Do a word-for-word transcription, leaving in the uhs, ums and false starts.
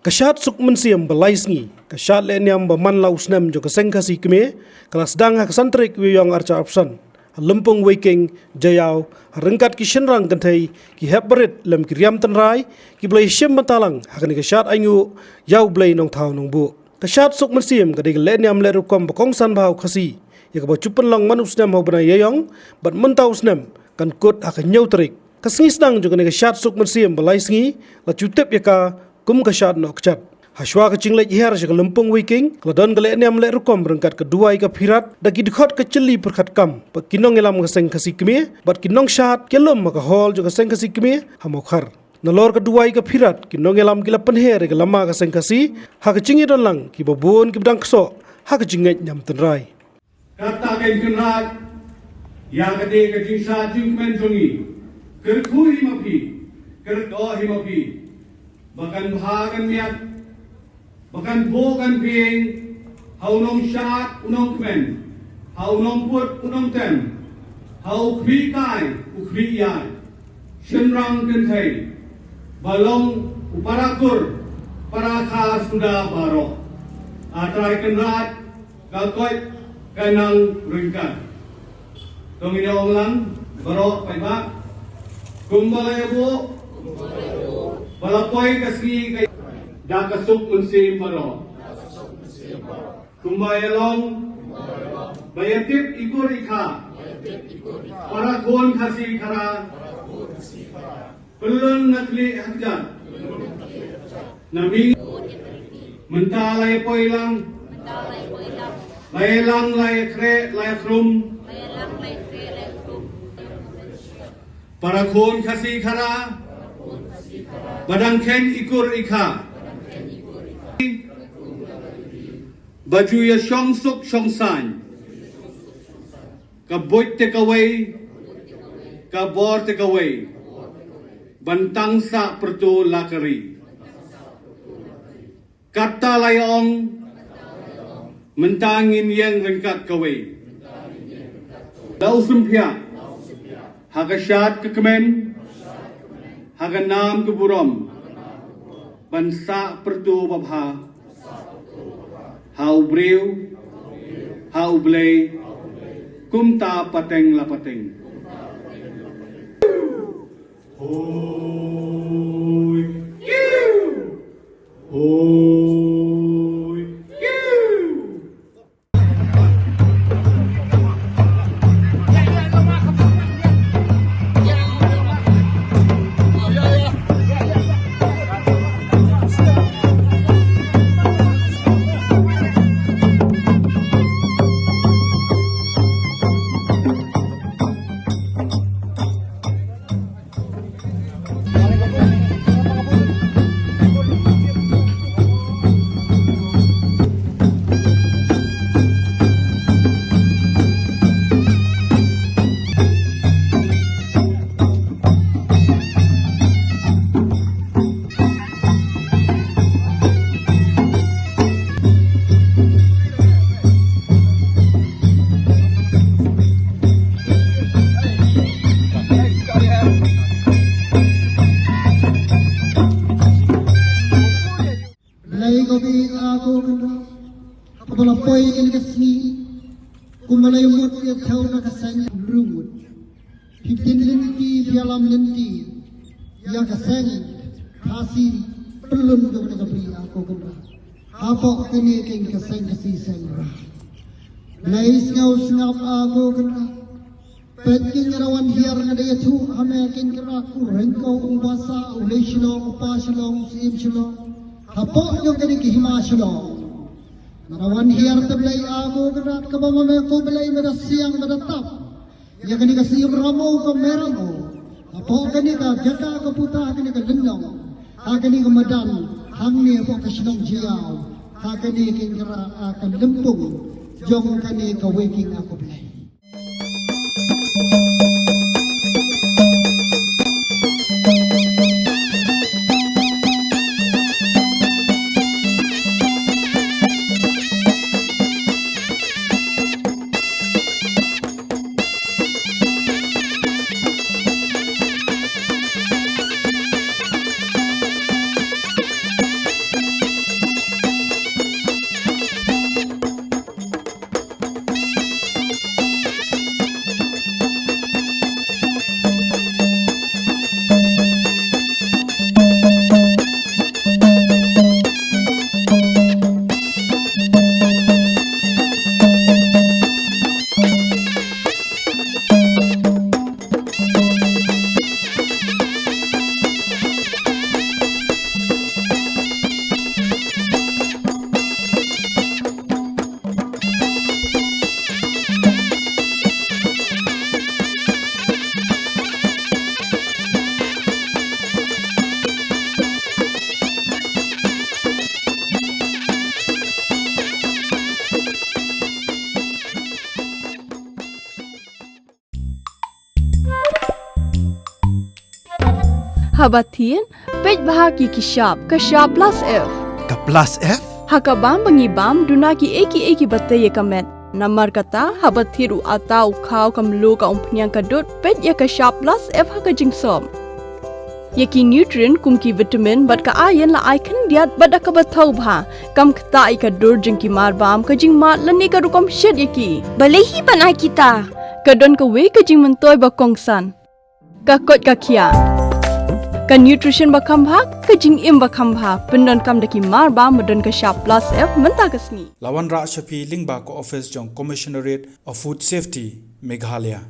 Ka shad suk mynsiem ba lai sngi, ka shad lehniam ba man la u snem jong ka Seng Khasi Kmie, ka la sdang ha ka san tarik u Ïaïong arhajar arphew san ha Lympung Weiking, Jaïaw, ha ryngkat ki shynrang kynthei, ki hep barit lem ki riam tynrai, kiba la ïashim bynta lang ha kane ka shad ainguh ïa U Blei Nongthaw Nongbuh. Ka shad suk mynsiem ka dei ka lehniam leh rukom ba kongsan bha ha u Khasi ïa kaba ju pynlong man u snem ha u bnai Ïaïong, bad mynta u snem kan kut ha ka hynñiew tarik. Ka sngi sdang jong kane ka shad suk mynsiem ba lai sngi la ju tip ïa ka kum ka shad noh kjat. Hashwa ka jingleit hiar sha ka Lympung Weiking, ka la don ka lehniam leh rukom ryngkat ka duwai ka phirat, da ki dkhot ka chylli pyrkhat kam, bad ki nongïalam ka Seng Khasi Kmie bad ki nongshad ki la lum ha ka hall jong ka Seng Khasi Kmie ha Mawkhar. Nalor ka duwai ka phirat, ki nongïalam ki la pynher ïa ka lama ka Seng Khasi ha ka jingïadon lang kiba bun kiba dang ksoh ha ka jingngeit niam tynrai. Kata Kynrad, ïa kata ka jingshad jingkmen jong ngi, kyrkhu hi ma phi, kyrkhu hi ma phi, ba kan bha kan miat, ba kan buh kan biang ha u nongshad u nongkmen, ha u nongput u nongtem, ha u khmih kai u khmih ïaid, shynrang kynthei, ba long u para kur para kha suda baroh. A Trai Kynrad, ka koit ka nang ryngkat. To ngin ïa ong lang baroh paidbah. Kumba la ïa buh, ba la poi ka sngi ka, da ka suk mynsiem baroh. Kumba ïa long, ba ïa tip i kur i kha, para khun Khasi Khara, pyllun na khlieh ha kjat. Na mi, mynta la ïa poi lang, la ïa lang la ïa khreh la ïa khrum. Para khun Khasi Khara, ba dang kheiñ i kur i kha, ba ju ïa shong suk shong saiñ. Ka buit te kawei, ka bor te kawei, ban tang sah pyrto la ka ri. Kata la ïa ong, mynta ngin ïeng ryngkat kawei. La u sngewthuh ha ka shad ka kmen, ha ka nam ka burom, ban sah pyrto babha ha u briew, ha U Blei, kumta pateng la pateng. Hoi. Hoi. Lei ko bi a ko kynrad, haba la poi kane ka sngi, kumba la ïa mut ïa thew na ka seng rung mut. Phi pynlynti, phi ïalam lynti ïa ka seng Khasi pyllun ka bynta ka bri a ko kynrad. Hapoh kane keiñ ka Seng Khasi Seng Raid. Lei sngew sngap a ko kynrad. Peit keiñ nga da wan hiar nga da ïathuh ha me keiñ kynrad, u Ryngkew, u Basa, u Lei Shillong, u Pa Shillong, u Syiem Shillong. Hapoh jong kane ka hima Shillong. Nga da wan hiar te Blei a ko kynrad, kaba ma me ko Blei me da siang me da tap ïa kane ka Syiem Ramew ka Mei Ramew. Hapoh kane ka jaka ka puta ha kane ka lynnong, ha kane ka madan, hangne hapoh ka shnong Jaïaw, ha kane keiñ kynrad, ha ka lympung jong kane ka Weiking a ko Blei. Haba thied, peit bha ïa ki shap, ka shap plus F. Ka plus F? Ha ka bam ba ngi bam, duna kiei kiei kiba tei ïa ka met. Namar kata, haba thied u atta, u khaw, ka mluh, ka umphniang, ka dud, peit ïa ka shap plus F ha ka jingsop. Ïa ki nutrient kum ki vitamin bad ka iron la ai khyndiat bad da kaba thaw bha. Kam ktah ïa ka dur jong ki mar bam, ka jingmad lane ka rukom shet ïa ki. Balei hi ban ai kita? Ka don kawei ka jingmyntoi ba kongsan. Ka koit ka khiah. Ka nutrition ba kham bha, ka jingim ba kham bha. Pyndonkam da ki mar bam ba don ka shap plus F mynta ka sngi. La wanrah sha phi lyngba ka office jong Commissionerate of Food Safety, Meghalaya.